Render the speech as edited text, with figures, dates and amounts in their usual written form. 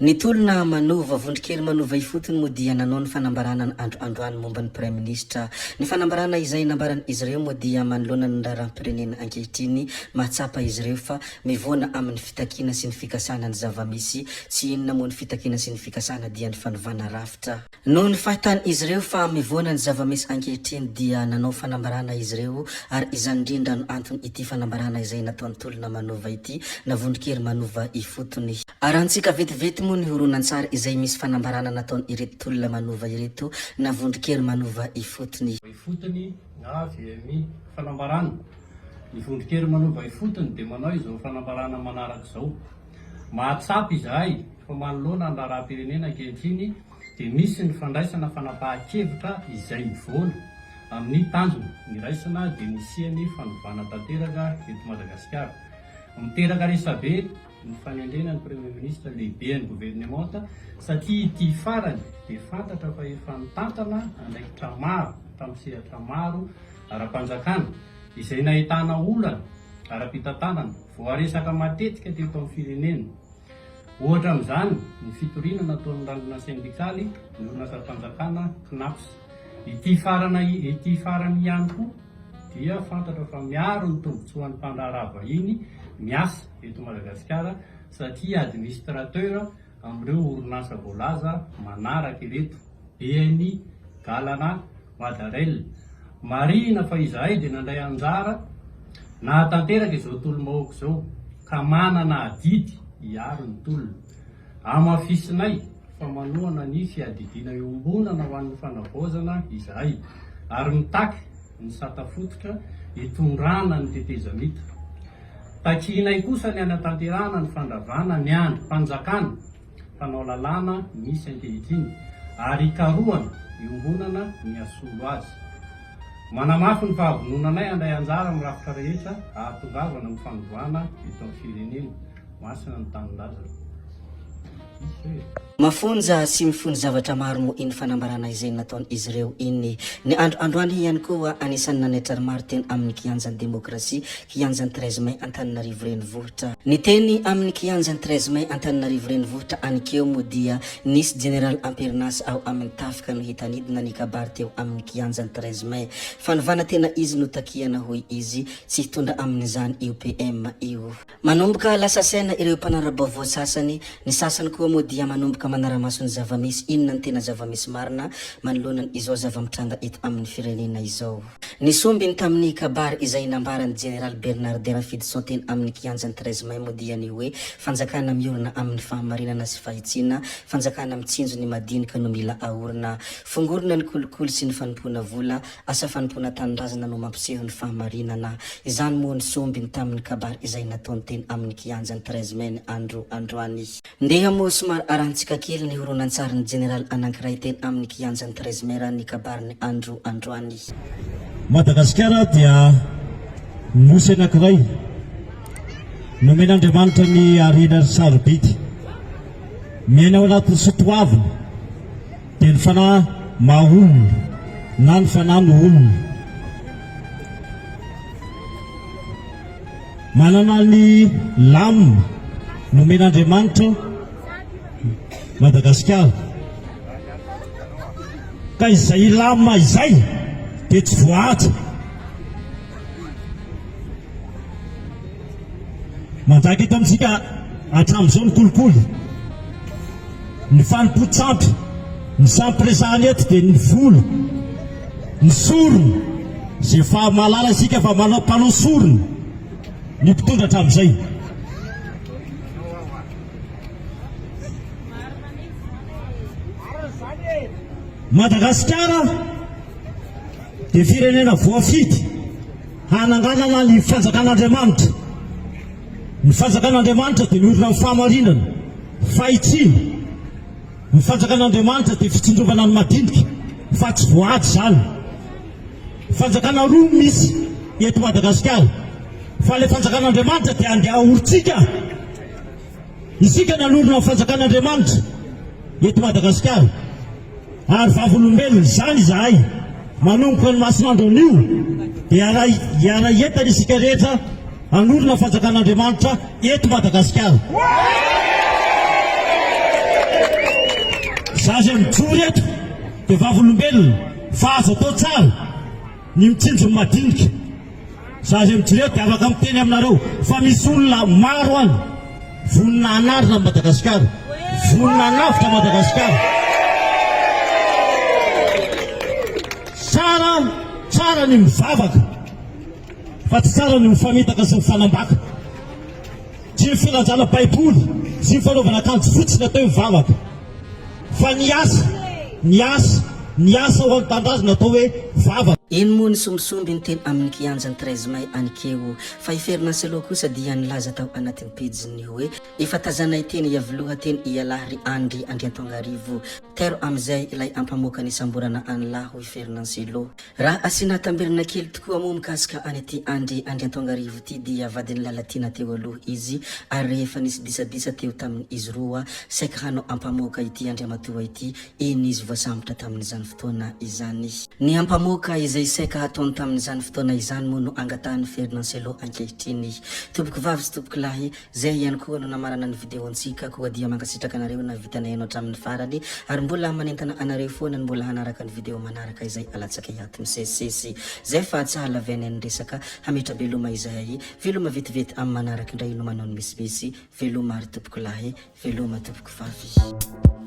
Ny tolona manova, vondron-kery manova ifotony moa dia nanao ny fanambarana ny andro androany momba ny Praiminisitra. Ny fanambarana izay nambaran'izy ireo moa dia manoloana ny raharaham-pirenena ankehitriny, mahatsapa izy ireo fa mivoana amin'ny fitakiana sy ny fikasana ny zava-misy, tsy inona moa ny fitakiana sy ny fikasana dia ny fanovana rafitra. Noho ny fahitan'izy ireo fa mivoana ny zava-misy ankehitriny dia nanao fanambarana izy ireo ary izany indrindra no antony ity fanambarana izay nataon'ny tolona manova ity na vondron-kery manova ifotony. Arahantsika vetivety moa ny horonantsary izay misy fanambarana nataon'ireto tolona manova ireto na vondron-kery manova ifotony. Ifotony na VMI. Fanambarana, Ny vondron-kery manova ifotony dia manao izao fanambarana manaraka izao. Mahatsapa izahay fa manoloana ny raharaham-pirenena ankehitriny dia misy ny fandraisana fanapahan-kevitra izay mivoana amin'ny tanjona niraisana dia ny hisian'ny fanovana tanteraka eto Madagasikara. Miteraka resabe ny fanendrena ny Premier Ministre lehiben'ny governemanta satria ity farany dia fantatra fa efa nitantana andraikitra maro tamin'ny sehatra maro ara-panjakana izay nahitana olana ara-pitantanana voaresaka matetika teto amin'ny firenena. Ohatra amin'izany ny fitoriana nataon'ny randrana sendikaly ny orinasam-panjakana Cnaps. Ity farana ity farany ihany koa dia fantatra fa miaro ny tombontsoan'ny mpandraharaha vahiny miasa eto Madagasikara satria administrateur amin'ireo orinasa voalaza manaraka ireto, BNI, Galana, Madarel. Marihina fa izahay dia nandray anjara nahatanteraka izao tolom-bahoaka izao ka manana adidy hiaro ny tolona. Hamafisinay fa manohana ny fiadidiana iombonana ho an'ny fanavaozana izahay ary mitaky ny sata fototra hitondrana ny tetezamita. Takianay kosa ny hanatanterahana ny fandravana ny andrim-panjakana mpanao lalàna misy ankehitriny ary hikarohana iombonana ny hasolo azy. Manamafy ny fahavononanay handray anjara amin'ny rafitra rehetra hahatongavana amin'ny fanovana eto amin'ny firenena. Masina ny tanindrazana. Hisy e! Mafonja sy mifono zavatra maro moa iny fanambarana izay nataon'izy ireo iny. Ny andro androany ihany koa anisan'ny nanaitra ny maro teny amin'ny kianjan'ny demokrasia, kianjan'ny treize mai Antananarivo renivohitra. Ny teny amin'ny kianjan'ny treize mai Antananarivo renivohitra aninkeo moa dia nisy jeneraly am-perinasa ao amin'ny tafika no hita nidina nikabary teo amin'ny kianjan'ny treize mai. Fanovana tena izy no takiana hoy izy, tsy hitondra amin'izany io PM io. Manomboka lasa saina ireo mpanara-baovao sasany, ny sasany koa moa dia manomboka manara-maso ny zava-misy, inona no tena zava-misy marina manoloana ny izao zava-mitranga eto amin'ny firenena izao. Ny sombiny tamin'ny kabary izay nambaran'ny Jeneraly Bernardin Rafidison teny amin'ny kianjan'ny treize mai moa dia ny hoe fanjakana miorina amin'ny fahamarinana sy fahitsiana, fanjakana mitsinjo ny madinika no mila aorina. Fongorina ny kolikoly sy ny fanompoana vola, Asa fanompoana tanindrazana no mampiseho ny fahamarinana. Izany moa ny sombiny tamin'ny kabary izay nataony teny amin'ny kianjan'ny treize mai ny andro androany. Ndeha moa somary arahantsika kely ny horonantsarin'ny jeneraly anankiray teny amin'ny kianjan'ny treize mai raha ny kabariny andro androany. Madagasikara dia nosy anankiray nomen'Andriamanitra ny harena sarobidy. Miaina ao anatin'ny soatoavina. Dia ny fanahy maha olona na ny fanahy no olona. Manana ny lamina nomen'Andriamanitra Madagasikara. Ka izay lamina izay dia tsy voahaja. Manjaka eto amintsika hatramin'izao ny kolikoly, ny fanompoan-tsampy, ny sampy resahana eto dia ny vola, ny sorona, izay efa mahalala isika fa manao mpanao sorona ny mpitondra hatramin'izay. Madagasikara dia firenena voafidy hananganana ny fanjakan'Andriamanitra. Ny fanjakan'Andriamanitra dia miorina amin'ny fahamarinana, fahitsiana. Ny fanjakan'Andriamanitra dia fitsinjovana ny madinika fa tsy voaady izany. Fanjakana roa no misy eto Madagasikara fa ilay fanjakan'Andriamanitra dia andeha haorintsika. Isika nanorina ny fanjakan'Andriamanitra eto Madagasikara ary vavolombelona izany izahay manomboka ny masin'andro anio dia hiara-hientana isika rehetra hanorina ny fanjakan'Andriamanitra eto Madagasikara. Za izay mijoro eto dia vavolombelona fa azo atao tsara ny mitsinjo ny madinika. Za izay mijoro eto dia afaka miteny aminareo fa misy olona maro any vonona hanarina an'i Madagasikara, vonona hanavotra an'i Madagasikara. Tsara, tsara ny mivavaka fa tsy tsara ny mifamitaka sy mifanambaka. Tsy ny filazana baiboly sy ny fanaovana akanjo fotsy ny atao hoe mivavaka fa ny asa, ny asa, ny asa ho an'ny tanindrazana atao hoe vavaka. Iny moa ny sombisomby ny teny amin'ny kianjan'ny 13 mai anikeo. Fa i Fernand Cello kosa dia nilaza tao anatin'ny pejiny hoe, Efa tazanay teny Iavoloha teny ialahy ry Andry Andriantongarivo. Tairo amin'izay ilay ampamoaka nisamborana an'lah hoy Fernand Cello. Raha asiana tamberina kely tokoa moa mikasika an'ity Andry Andriantongarivo ity dia vadin'i Lalatiana teo aloha izy ary rehefa nisy disadisa teo tamin'izy roa saika hanao ampamoaka ity Andriamatoa ity iny izy voasambotra tamin'izany fotoana izany. Ny ampamoaka izay saika hataony tamin'izany fotoana izany moa no angatahan'i Fernand Cello ankehitriny. Tompokovavy sy tompokolahy, Zay ihany koa no namarana ny video-ntsika koa dia mankasitraka anareo nahavita nahaino hatramin'ny farany ary mbola manentana anareo foana ny mbola hanaraka ny video manaraka izay alatsakay ato misesisesy zay fa tsy hahalavianay ny resaka hametra-beloma izahay veloma vetivety amin'ny manaraka indray no manao ny misimisy veloma ry tompokolahy veloma tompokovavy.